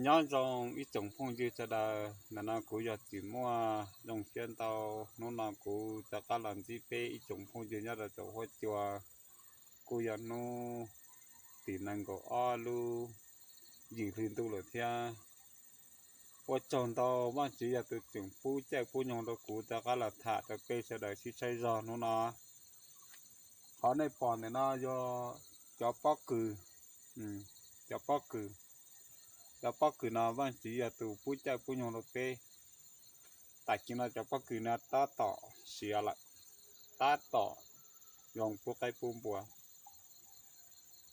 Nyob zoo ib tsoom phooj ywg sawv daws, ntawm no kuv yog Tsim Muaj. Zoo siab ntau, hnub no kuv rov qab los ntsib peb ib tsoom phooj ywg nyob rau saum huab cua, kuj yog hnub tim nees nkaum ob lub yim hli ntuj lawm thiab. Ua tsaug ntau, Vaajtswv yog tus tseem pub caij pub nyoog rau kuv rov qab los tham rau peb sawv daws sib saib zog hnub no. Qhov nej pom ntawm no yog cov pob kws, cov pob kws, cov pob kws no Vaajtswv yog tus pub caij pub nyoog rau peb. Tam sim no cov pob kws no tab tom siav lawm, tab tom zoo pub qaib pub npua.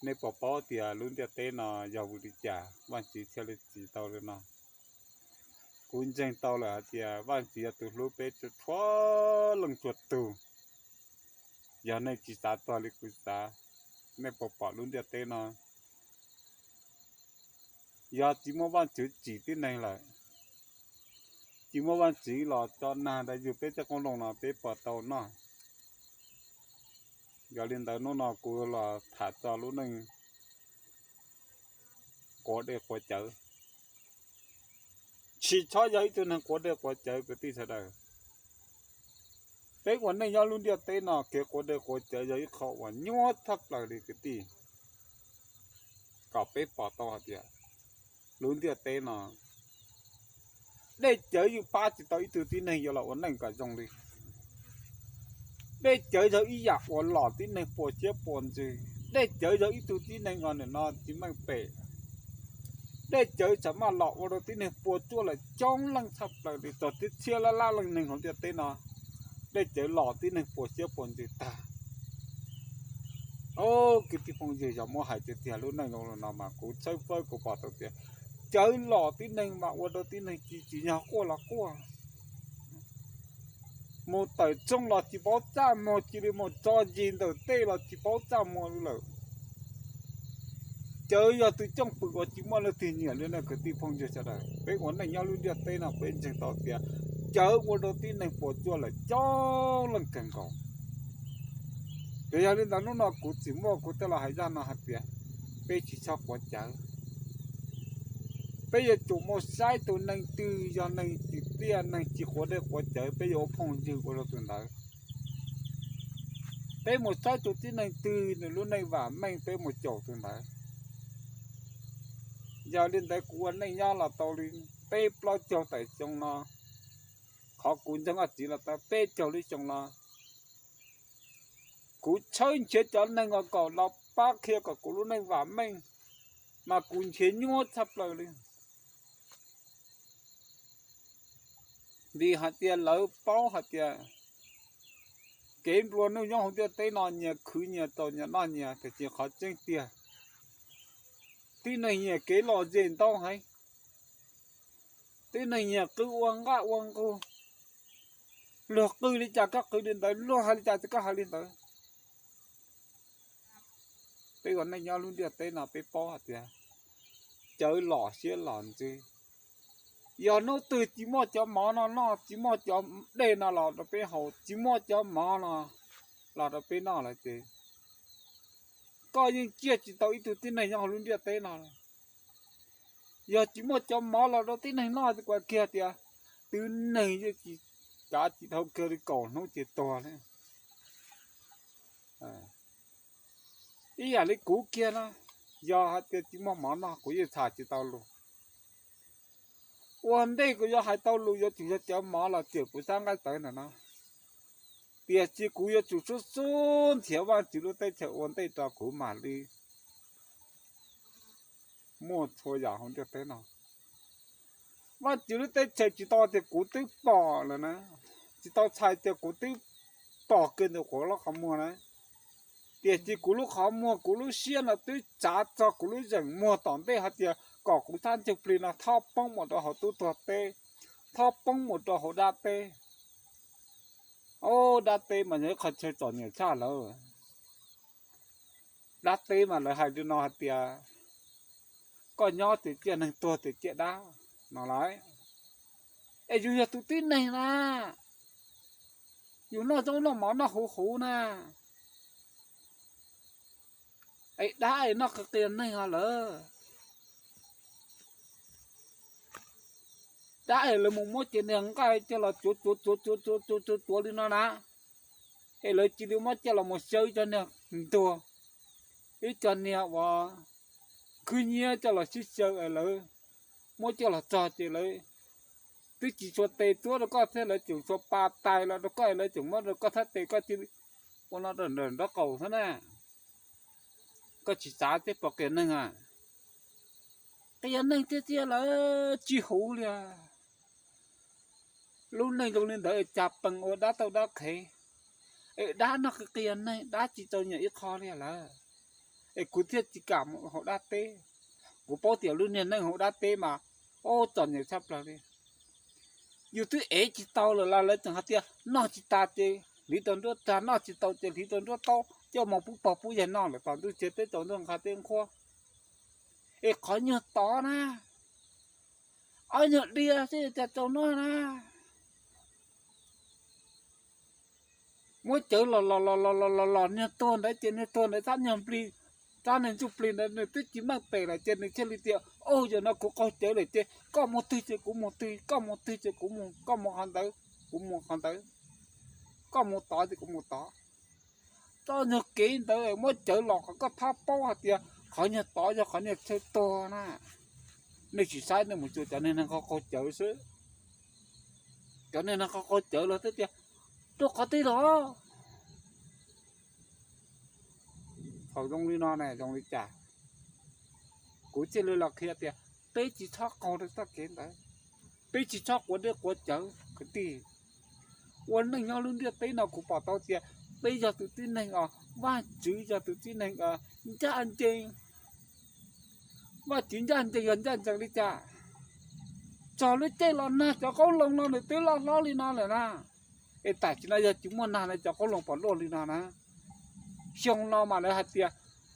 Nej puas paub tias lub ntiaj teb no yog vim li cas Vaajtswv thiaj li tsim tau li no? Kuv ntseeg tau lawm hais tias Vaajtswv yog tus hlub peb txhua leej txhua tug. Yog nej tsis xav tuag li kuv xav, nej puas pom lub ntiaj teb no? Yog tsis muaj Vaajtswv tsim tib neeg lawm, tsis muaj Vaajtswv los tso nag nrog yug peb tej qoob loo no peb puas tau noj? Yog li ntawd hnub no kuv los tham txog lub neej quav dej quav cawv. Tsis txhob yog ib tug neeg quav dej quav cawv kwv tij sawv daws. Peb ua neej nyob lub ntiaj teb no kev quav dej quav cawv yog ib qho uas nyuaj tshaj plaws li kwv tij. Kom peb pom tau hais tias lub ntiaj teb no dej cawv yeej pab tsis tau ib tug tib neeg yuav los ua neej kom zoo li. Dej cawv yog ib yam uas lom tib neeg puas siab puas ntsws. Dej cawv yog ib tug tib neeg uas nim no tsis meej pem. Dej cawv txawm maj los ua rau tib neeg puas tsuaj lawm coob leej tshaj plaws li, txog tib txhiab lab lab leej neeg hauv ntiaj teb no. Dej cawv lom tib neeg puas siab puas ntsws tag. Kwv tij phooj ywg, yog muab hais tiag tiag lub neej zoo li no mas kuv txhawb fawb kuv pom tau tias cawv lom tib neeg mas ua rau tib neeg tsis tsim nyog quaj los quaj, mus tawm txooj los tsis paub txaj muag, cia li mus tso yig ntawm tej los tsis paub txaj muag li lawm. Cawv yog tus cwj pwm uas tsis muaj leej twg nyiam li no kwv tij phooj ywg sawv daws. Peb ua neej nyob lub ntiaj teb no peb ntseeg tau tias cawv ua rau tib neeg puas tsuaj lawm coob leej kawg nkaus. Ces yog li ntawd hnub no kuv Tsim Muaj kuv thiaj los hais zaj no hais tias peb tsis txhob quav cawv. Peb yuav tsum mus saib tus neeg twg yog neeg tsim txiaj, neeg tsis quav dej quav cawv, peb yuav ua phooj ywg ua rau tus ntawd. Peb mus saib tus tib neeg twg nws lub neej vam meej peb mus caum tus ntawd. Yog li ntawd kuv ua neej nyob los tau li peb plaub caug tawm xyoo no, qhov kuv ntseeg Vajtswv txiv los tau peb caug lub xyoo no, kuv tshawb nrhiav cov neeg uas kom los pab qhia kom kuv lub neej vam meej, mas kuv nrhiav nyuaj tshaj plaws li. Vim hais tias lawv paub hais tias kev nplua nuj nyob hauv ntiaj teb no nyias khwv nyias txaus nyias noj nyias, tiam sis qhov tseeb tiag, tib neeg nyias kev lom zem ntau heev, tib neeg nyias qw ua nqaj ua nqug, luag qw li cas koj qw li ntawd, luag hais li cas ces koj hais li ntawd. Peb ua neej nyob lub ntiaj teb no peb paub hais tias cawv lom siab lom ntsws. Yog hnub twg tsis muaj cov mov no noj, tsis muaj cov dej no los rau peb haus, tsis muaj cov mov no los rau peb noj lawm ces koj yeej ciaj tsis tau ib tug tib neeg nyob hauv lub ntiaj teb no. Yog tsis muaj cov mov los rau tib neeg noj ces kuv hais kiag tias tib neeg yeej tsis, kav tsis dhau kiag li kaum hnub ces tuag li. Ib yam li kuv kiag no, yog hais tias tsis muaj mov noj kuv yeej txhais tsis tau lus. Ua ntej kuv yuav hais tau lus yuav tsum yog cov mov los txiam kuv sab nqaij tawv ntawm no, tiam sis kuv yuav tsum xub xub nrhiav Vajtswv lub teb chaws ua ntej rau kuv mam li muaj txhua yam hauv ntiaj teb no. Vajtswv lub teb chaws tsis tau tias kuv twb pom lawm na, tsis tau txhais tias kuv twb pom kiag ntawm kuv lub qhov muag na, tiam sis kuv lub qhov muag kuv lub siab no twb tsav txog kuv lub zeem muag tom ntej hais tias kom kuv sab ntsuj plig no txhob poob mus rau hauv tub tuag teb, txhob poob mus rau hauv dab teb. Au, dab teb mas yog ib qhov chaw txom nyem tshaj lawm. Dab teb mas lawv hais li no hais tias koj nyob ces ciaj neeg, tuag ces ciaj dab no lauj. Es yus yog tus tib neeg na, yus noj zaub noj mov noj huv huv na, es dab es noj qia qia neeg ho lawm. Dab es lawv mus muab cov niag nqaij coj los tsuav tsuav tsuav tsuav tsuav tsuav tsuav li no na, es lawv cia li muab coj los mus xyaw ib co niag ntuag, ib co niag uas khwb nyiab coj los sib xyaw es lawv muab coj los txog ces lawv twb tsis tshua tes txuab rau koj thiab, lawv tseem tshua pa tais los rau koj, lawv tseem muab rau koj thaj tes koj cia li ua no nraub qaum xwb na. Koj tsis xav thiab pom qias neeg a? Qias neeg tiag tiag lawm tsis huv li. Lub neej zoo li ntawd es cas pees ua dab tauj dab qhev, es dab no qias qias neeg, dab tsis txaus nyiam ib qho li lawm. Es kuv thiaj tsis kam mus hauv dab teb. Kuv paub tias lub niag neej hauv dab teb mas, o, txom nyem tshaj plaws li. Yus twb ev tsis tau lawm los lawv tseem hais tias noj tsis tas ces hliv rau nruab rag, noj tsis tau ces hliv rau nruab taub, coj mus pub pog pub yawg noj lawm tom ntuj txiag teb tsaus ntuj nqha teb nqhuab. Es qhov nyuag tod na, ob nyuag diav xwb cas tsaus noj na. Muab cawv los los los los los los los niag tuag ntawd ces niag tuag ntawd rab nyuag nplig, rab niag ntsuj plig ntawd nws twb tsis meej pem lawm ces nws thiaj li tias, o, yog no kuv qaug cawv lawm ces koj mus twg ces kuv mus twg, koj mus twg ces kuv mus, koj mus qhov ntawd kuv mus qhov ntawd, koj mus tod ces kuv mus tod. Txoj nyuag kev ntawd muab cawv los kom koj txhob paub hais tias qhov nyuag tod yog qhov niag chaw tuag na. Nej tsis saib nej mus tsuas cov niag neeg qaug qaug cawv xwb. Cov niag neeg qaug qaug cawv los twb tias rau qhov twg los. Thaum zoo li no ne zoo li cas? Kuv thiaj li los qhia tias peb tsis txhob qaug rau txoj kev ntawd, peb tsis txhob quav dej quav cawv kwv tij. Ua neej nyob lub ntiaj teb no kuv pom tau tias peb yog tus tib neeg os, Vajtswv yog tus tib neeg os ncaj ncees. Vajtswv ncaj ncees yog ncaj ncees li cas? Txog lub caij los nag cov qoob loo no nws twb loj hlob li no lawm na. Es tam sim no yog tsis muaj nag no cov qoob loo puas loj li no na? Xyoo no mas lawv hais tias,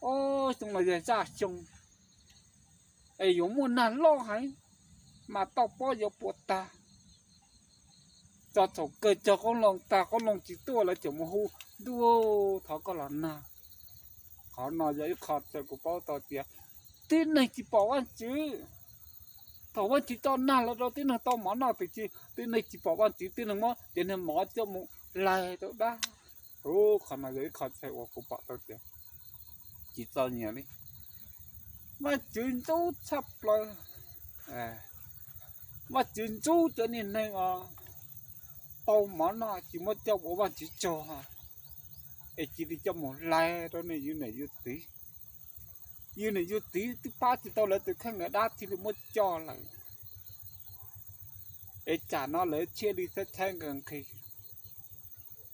o, xyoo no yog zaj xyoo es yuav muaj nag loj heev, mas toj pob yuav puas tag. Txog thaum kawg cog qoob loo tag qoob loo tsis tuaj lawv tseem mus hu, ntuj, thov koj los nag. Qhov no yog ib qho txawm kuv paub tau tias tib neeg tsis pom Vajtswv. Thaum Vajtswv tso nag los rau tib neeg tau mov noj tiam sis tib neeg tsis pom Vajtswv, tib neeg muab cov niag mov coj mus laig rau dab. Qhov no yog ib qho txawm uas kuv pom tau tias tsis txaus nyiam li. Vajtswv ntxub tshaj plaws. Vajtswv ntxub cov niag neeg os tau mov noj tsis muab coj ua Vajtswv tsaug, es cia li coj mus laig rau nej yus niam yus txiv. Yus niam yus txiv twb pab tsis tau lawv tus kheej, dab thiaj li muab coj lawm. Es tsam no lawv thiaj li tshaib tshaib nqhis nqhis.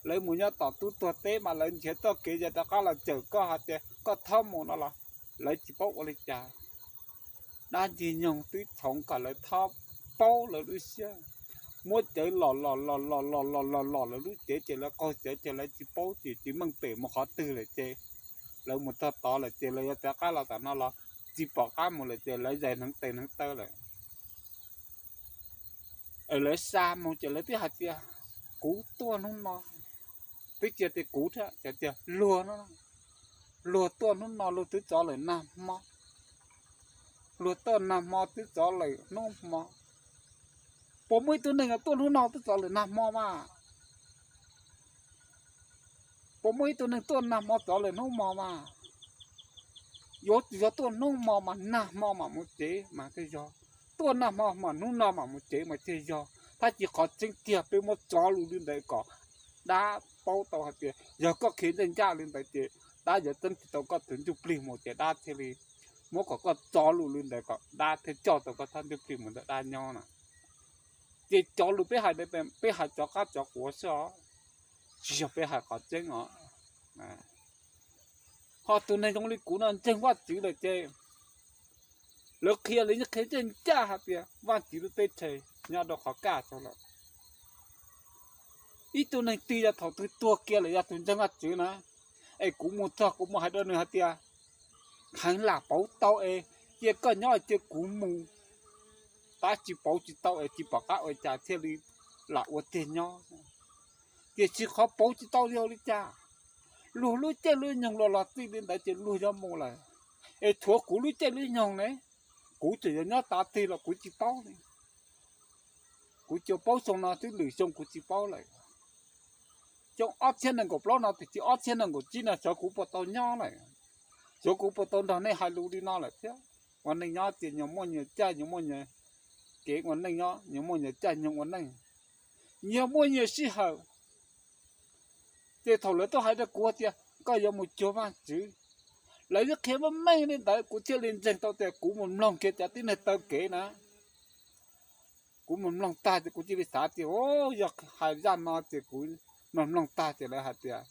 Lawv mus nyob tom tub tuag teb mas lawv nrhiav txoj kev yog rov qab los cawm koj hais tias koj txhob mus no los lawv tsis paub ua li cas. Dab ncig nyoog twb txhoov kom lawv txhob paub lawv lub siab, muab cawv los los los los los los los los lawv lub cev ces lawv qaug cawv ces lawv tsis paub ces tsis meej pem mus qhov twg lawm ces lawv mus txog tod lawm ces lawv yuav rov qab los tom no los tsis pom qab mus lawm ces lawv zais hneev tes hneev taw lawm. Es lawv xa mus ces lawv twb hais tias kuv tuaj hnub no, twb tsis tias kuv thiab, tias luag no, luag tuaj hnub no luag twb txov lawm nag hmo, luag tuaj nag hmo twb txov lawm hnub hmo. Puas muaj ib tug neeg tuaj hnub no twb txov lawm nag hmo mas? Puas muaj ib tug neeg tuaj nag hmo txov lawm hnub hmo mas? Yuav tsum yog tuaj hnub hmo mas nag hmo mam mus tsev mas thiaj yog, tuaj nag hmo mas hnub no mam mus tsev mas thiaj yog. Tab sis qhov tseeb tiag peb muab txov lus li ntawd kom dab paub tau hais tias yog koj khiav ncaj ncaj li ntawd ces dab yuav txeeb tsis tau koj tus ntsuj plig mus ces dab thiaj li muab kom koj txov lus li ntawd kom dab thiaj coj tau koj thab ntsuj plig mus ntawm dab nyob na. Ces cov lus peb hais, peb hais cov qab cov quav xwb os, tsis yog peb hais qhov tseeb os. Ho tus neeg zoo li kuv no ntseeg Vajtswv lawm ces lawv qhia lawv yeej qhia ncaj ncaj hais tias Vajtswv lub teb chaws nyob rau qhov kaj tau lawm. Ib tug neeg twg yog thaum twg tuag kiag lawm yog tus ntseeg Vajtswv na, es kuv mus txog kuv mus hais rau nws hais tias heev lam pauv tau es cia koj nyob cia kuv mus, tab tsis pauv tsis tau es tsis pom qab ua cas thiaj li lam ua tiag nyob. Tiam sis qhov pauv tsis tau yog li cas? Luag lub caij lub nyoog los los txij li ntawd ces luag yuav mus lawm, es tshuav kuv lub caij lub nyoog ne, kuv tseem yuav nyob tav twg los kuv tsis paub li. Kuv tsuas paub xyoo no xwb, lwm xyoo kuv tsis paub lawm. Xyoo ob txhiab nees nkaum plaub no, tiam sis ob txhiab nees nkaum tsib no xyov kuv puas tau nyob lawm, xyov kuv puas tau nrog nej hais lus li no lawm thiab. Ua neej nyob ces nyias muaj nyias caij, nyias muaj nyias kev ua neej nyob, nyias muaj nyias caij nyoog ua neej, nyias muaj nyias sij hawm. Ces thaum lawv tuaj hais rau kuv tias koj yuav mus cuag Vajtswv, lawv twb qhia meej meej li ntawd, kuv thiaj li ntseeg tau tias kuv mus mloog kiag cov tib neeg taw kev na. Kuv mus mloog tag ces kuv cia li xav tias, o, yog hais zaj no ces kuv mloog mloog tag ces lawv hais tias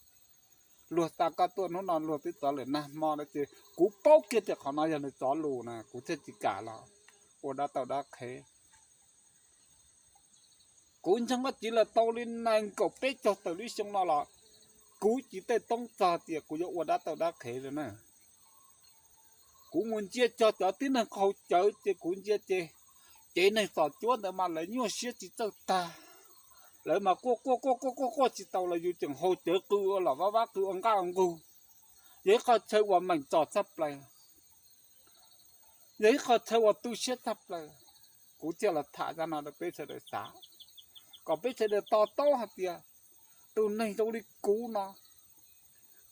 luag xa koj tuaj hnub no luag twb txov lawm nag hmo lawm, ces kuv paub kiag tias qhov no yog nws txov lus na, kuv thiaj tsis kam los ua dab tau dab qhev. Kuv ntseeg Vajtswv los tau li nees nkaum peb caug tawm lub xyoo no los kuv tsis tej toob txog tias kuv yuav ua dab tau dab qhev li na. Kuv mus ntsia cog cov tib neeg haus cawv ces kuv ntsia ces cev neeg txom cuab ntawd mas lawv nyuaj siab tsis txawj tag. Lawv mas quaj quaj quaj quaj quaj quaj tsis tau los yus tseem haus cawv qw ua los vab vab qw ua nqaj ua nqug. Yog ib qho chaw uas meem txom tshaj plaws, yog ib qho chaw uas tu siab tshaj plaws. Kuv thiaj los tham zaj no rau peb sawv daws xav, kom peb sawv daws to taub hais tias tus neeg zoo li kuv no,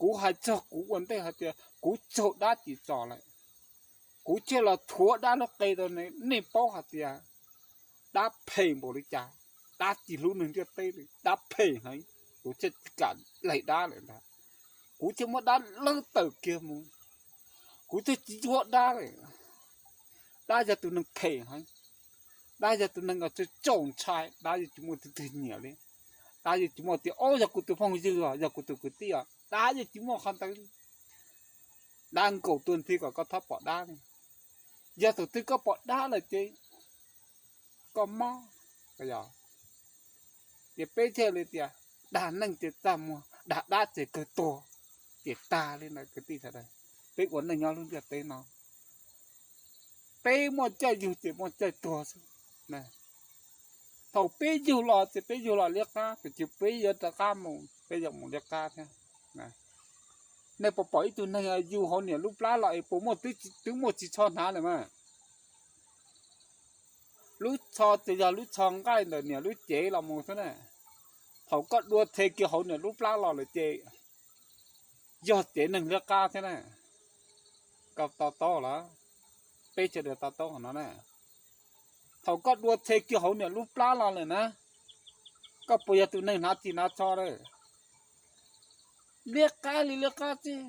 kuv hais txog kuv ua ntej hais tias kuv txaug dab tsis txog lawm. Kuv thiaj los thuav dab lub qe rau nej paub hais tias dab phem npaum li cas, dab tsis hlub neeg ntiaj teb li, dab phem heev. Kuv thiaj tsis kam laig dab lawm ntag. Kuv thiaj muab dab lawb tawm kiag mus, kuv thiaj tsis thuav dab lawm. Dab yog tus neeg phem heev, dab yog tus neeg uas txaus ntshai, dab yeej tsis muaj tus twg nyiam li. Dab yeej tsis muaj tias, o, yog kuv tus phooj ywg os, yog kuv tus kwv tij os, dab yeej tsis muaj qhov ntawd li. Dab nkaum tuag nthi kom koj txhob pom dab li. Yog thaum twg koj pom dab lawm ces koj mob. Ces peb thiaj li tias dag neeg ces txaj muag, dag dab ces kawg tuag, ces tag li ntawd kwv tij sawv daws. Peb ua neej nyob lub ntiaj teb no, peb muaj caij yug ces muaj caij tuag xwb. Thaum peb yug los ces peb yug los liab qab, tiam sis peb yuav rov qab mus peb yuav mus liab qab thiab. Nej puas pom ib tug neeg yug hauv niam lub plab los es puas muaj, twb muaj ris tsho hnav lawm mas. Lub tsho ces yog lub tsho nqaij ntawm niam lub cev los mus xwb na. Thaum koj dua the kiag hauv niam lub plab los lawm ces yog cev neeg liab qab thiab na. Koj to taub los? Peb sawv daws to taub qhov no na. Thaum koj dua the kiag hauv niam lub plab los lawm na, koj puas yog tus neeg hnav ris hnav tsho lawm? Liab qab li liab qab xwb.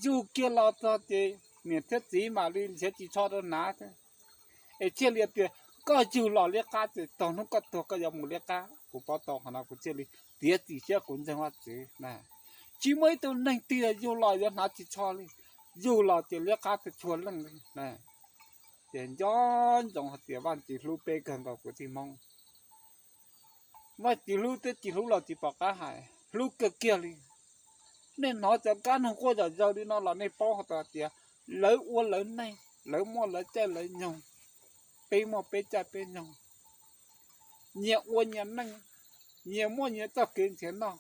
Yug kiag los txog ces niam thiab txiv mam li nrhiav ris tsho rau hnav thiab. Es thiaj li tias koj yug los liab qab ces txog hnub koj tuag koj yuav mus liab qab. Kuv paub tau qhov no kuv thiaj li tiav txim siab kuv ntseeg Vajtswv na. Tsis muaj ib tug neeg twg yug los yuav hnav ris tsho li. Yug los ces liab qab tag txhua leej li. Ces nco ntsoov hais tias Vajtswv hlub peb kawg nkaus kwv tij Hmoob. Vajtswv hlub thiab tsis hlub los tsis pom qab hais, hlub kawg kiag li. Nej hnov cov kab noog quaj zom zaws li no los nej paub hais tias lawv ua lawv neej, lawv muaj lawv caij lawv nyoog, peb muaj peb caij peb nyoog. Nyias ua nyias neej, nyias muaj nyias txoj kev nrhiav noj.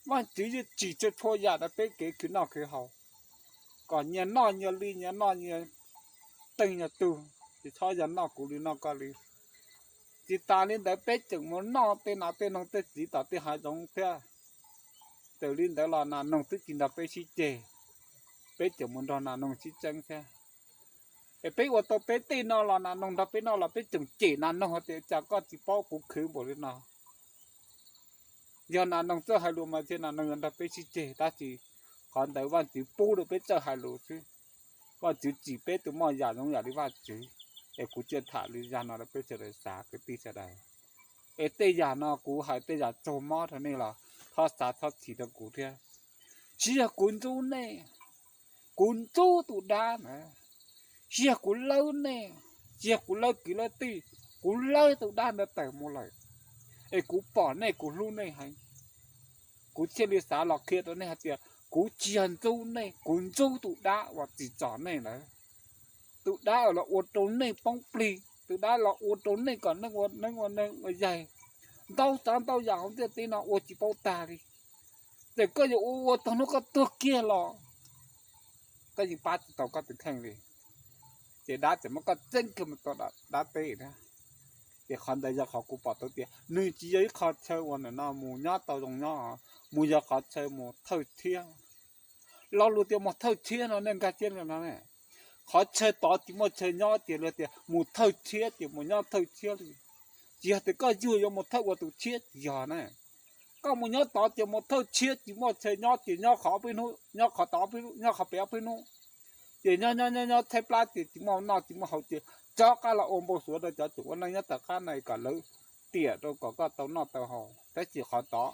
Vajtswv yeej tsim txhua txhua yam rau peb kev khwv noj khwv haus, kom nyias noj nyias li, nyias noj nyias teeg nyias tug, tsis txhob yog noj kuv li noj koj li. Tsis tas li ntawd peb tseem mus noj tej nas tej noog tej txiv tom tej hav zoov thiab. Txawm li ntawd los nas noog twb tsis nrog peb sib ceg, peb tseem mus nrog nas noog sib txeeb thiab. Es peb ua tau peb tej no los nas noog nrog peb noj los peb tseem cem nas noog tias cas koj tsis paub kuv khwv npaum li no. Yog nas noog txawj hais lus mas thiaj nas noog yuav nrog peb sib ceg, tab sis qhov ntawd Vajtswv pub rau peb txawj hais lus xwb. Vajtswv tsim peb tus moj yam zoo yam li Vajtswv. Es kuv cia tham li zaj no rau peb sawv daws xav kwv tij sawv daws. Es tej yam no kuv hais tej yam txaug mob rau nej los thov xav thov txim rau kuv thiab. Tsis yog kuv ntxub nej, kuv ntxub tus dab na. Tsis yog kuv lawb nej, tsis yog kuv lawb kwv lawb tij, kuv lawb tus dab ntawd tawm mus lawm. Es kuv pom nej kuv hlub nej heev, kuv thiaj li xav los qhia rau nej hais tias kuv tsis yog ntxub nej, kuv ntxub tus dab uas tsim txom nej ntawd. Tus dab uas los ua rau nej poob plig, tus dab los ua rau nej kom nej ua neeb ua neeg ua yaig. Ntau tsav ntau yam hauv ntiaj teb no ua tsis paub tag li. Txawm koj yuav ua ua txog hnub koj tuag kiag los koj yeej pab tsis tau koj tus kheej li. Ces dab tseem muab koj txeeb kiag mus rau dab teb thiab. Ces qhov ntawd yog qhov kuv pom tau tias nws tsis yog ib qho chaw uas nim no mus nyob tau zoo nyob, mus yog qhov chaw mus thawj thiab. Lo lus tias mus thawj thiab no nej nkag siab no ne, qhov chaw tod tsis muaj chaw nyob tiag li, tias mus thawj thiab ces mus nyob thawj thiab li. Tsis yog tias koj yug yuav mus thawj ua tus tshiab, tsis yog na. Koj mus nyob tod ces mus thawj thiab tsis muaj chaw nyob ces nyob qhov peb hnub, nyob qhov tod peb hnub, nyob qhov pem ob peb hnub, ces nyob nyob nyob nyob tshaib plab ces tsis muaj noj tsis muaj haus ces rov qab los ua npau suav rau cov tseem ua neej nyob tom qab no kom lawv tiam rau kom koj tau noj tau haus. Tab sis qhov tod,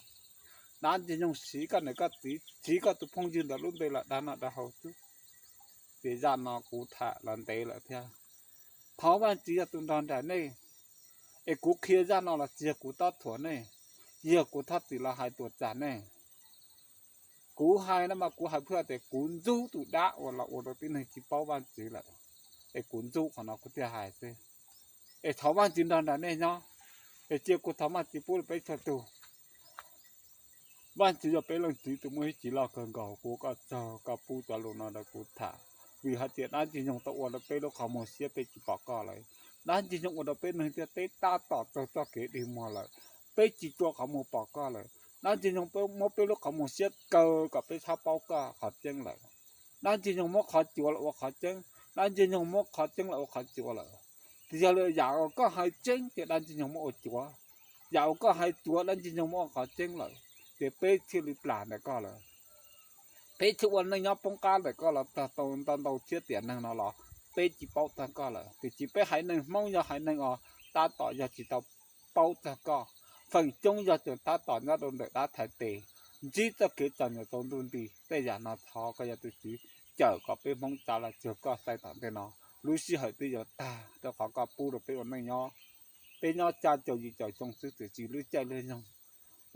dab ntxwg nyoog siv koj niam koj txiv, siv koj tus phooj ywg ntawd lub npe los dag noj dag haus xwb. Ces zaj no kuv tham los ntev lawm thiab. Thov Vajtswv yog tus nrog nraim nej, es kuv qhia zaj no los tsis yog kuv tab thuam nej, yog kuv thov txim los hais tuam tsam nej. Kuv hais no mas kuv hais pub tias kuv ntxub tus dab uas los ua rau tib neeg tsis paub Vajtswv lawm, es kuv ntxub qhov no kuv thiaj hais xwb. Es thov Vajtswv nrog nraim nej nyob, es cia kuv thov Vajtswv pub rau peb txhua tus. Vajtswv yog peb leej txiv tus muaj hwj chim loj kawg nkaus, kuv koj tsaug koj pub cov lus no rau kuv tham, vim hais tias dab ntxwg nyoog tau ua rau peb lub qhov muag siab peb tsis pom koj lawm. Dab ntxwg nyoog ua rau peb neeg ntiaj teb tab tom raug txoj kev dig muag lawm, peb tsis tshua qhov muag pom koj lawm. Dab ntxwg nyoog muab peb lub qhov muag siab kaw kom peb txhob paub koj qhov tseeb lawm. Dab ntxwg nyoog muab qhov cuav los ua qhov tseeb, dab ntxwg nyoog muab qhov tseeb los ua qhov cuav lawm. Ces yog li yam uas koj hais tseeb ces dab ntxwg nyoog muab ua cuav, yam uas koj hais cuav dab ntxwg nyoog muab ua qhov tseeb lawm, ces peb thiaj li plam ntawm koj lawm. Peb thiaj ua neej nyob poob qab ntawm koj los txog tau ntau ntau txhiab tiam neeg no los peb tsis paub txog koj lawm. Tiam sis peb haiv neeg Hmoob yog haiv neeg uas tab tom yog tsis tau paub txog koj, feem coob yog tseem tab tom nyob rau ntawm dab thaiv tes, ntsib txoj kev txom nyem tau ntuj nti. Tej yam no thov koj yog tus Tswv cawm kom peb Hmoob tsav los cuag koj xaiv tom ntej no. Lub sij hawm twb yuav tag rau qhov koj pub rau peb ua neej nyob, peb nyob xya caum yim caum xyoo xwb tiam sis lub caij lub nyoog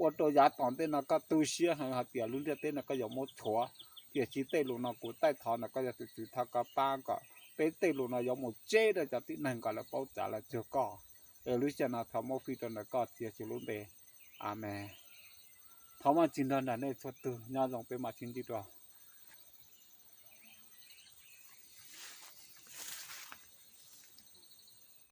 ua rau yav tom ntej no koj tu siab heev hais tias lub ntiaj teb no koj yuav muab tshuav. Tiam sis tej lus no kuv taij thov ntawm koj yog tus Tswv thov koj pab kom peb tej lus no yuav mus tseb rau cov tib neeg kom lawv paub tsav los cuag koj. Es lub sij hawm no thov muab fij rau ntawm koj txiav txim lub npe. Amees. Thov Vajtswv nrog nraim nej txhua tus, nyob zoo peb mam sib ntsib dua.